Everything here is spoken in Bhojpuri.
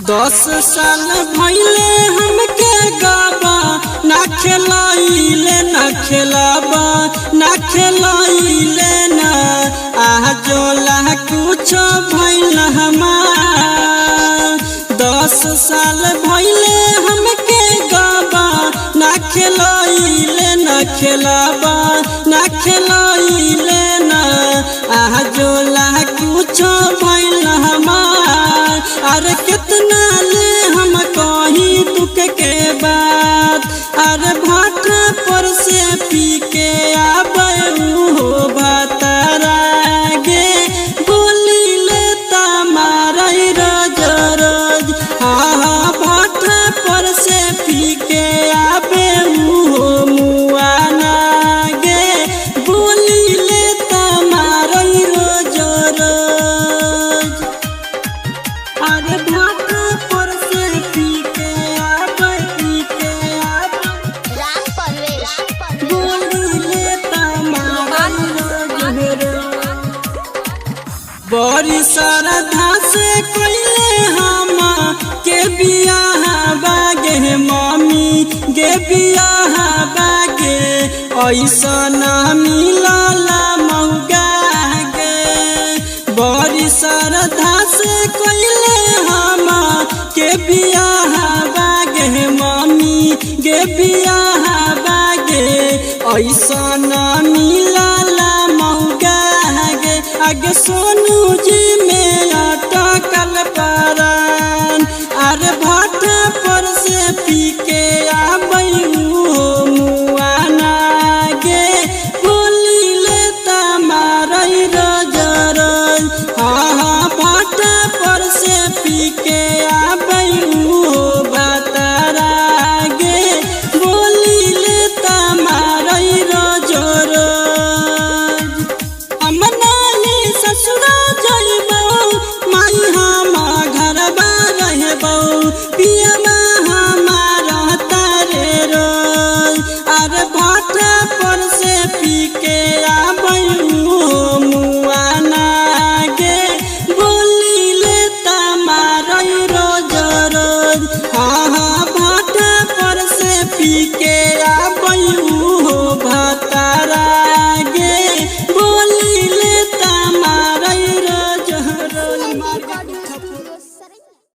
10 साल भइले हमके गाबा ना खेलाइले, ना खेलाबा, ना खेलाइले ना। आह जोला कुछ भइल हमार। 10 साल भइले हमके गाबा ना खेलाइले, ना खेलाबा, ना खेलाइले ना। आह जोला कुछ भइल हमार। अरे कितना ले हम कहीं दुख के बात। अरे भाटा पर से पी के आबै हो भातारा गे, बोली ले तमारई रोज रोज। हाँ हाँ, भाटा पर से पी के आबे हो मुआना गे, बोली ले तमारई रोज रोज। अरे भाटा पर से पी के आबै, पी के आबै, राम परवेश। बोली ले तमारई रोज रोज। बड़ी श्रद्धा से कैले हम के बियाह बागे मम्मी गे, बियाह बागे, ऐसा ना मिलला मौगा गे। बड़ी श्रद्धा से कैले हम के बियाह बागे मम्मी गे, बियाह बागे, ऐसा ना मिलला मौगा गे। आगे सोनू जी में अटकल परान। अरे भाटा पर से पी के आबै हो मुआना गे, बोली ले तमारई रोज रोज। हाँ हाँ, भाटा पर से पी के आबै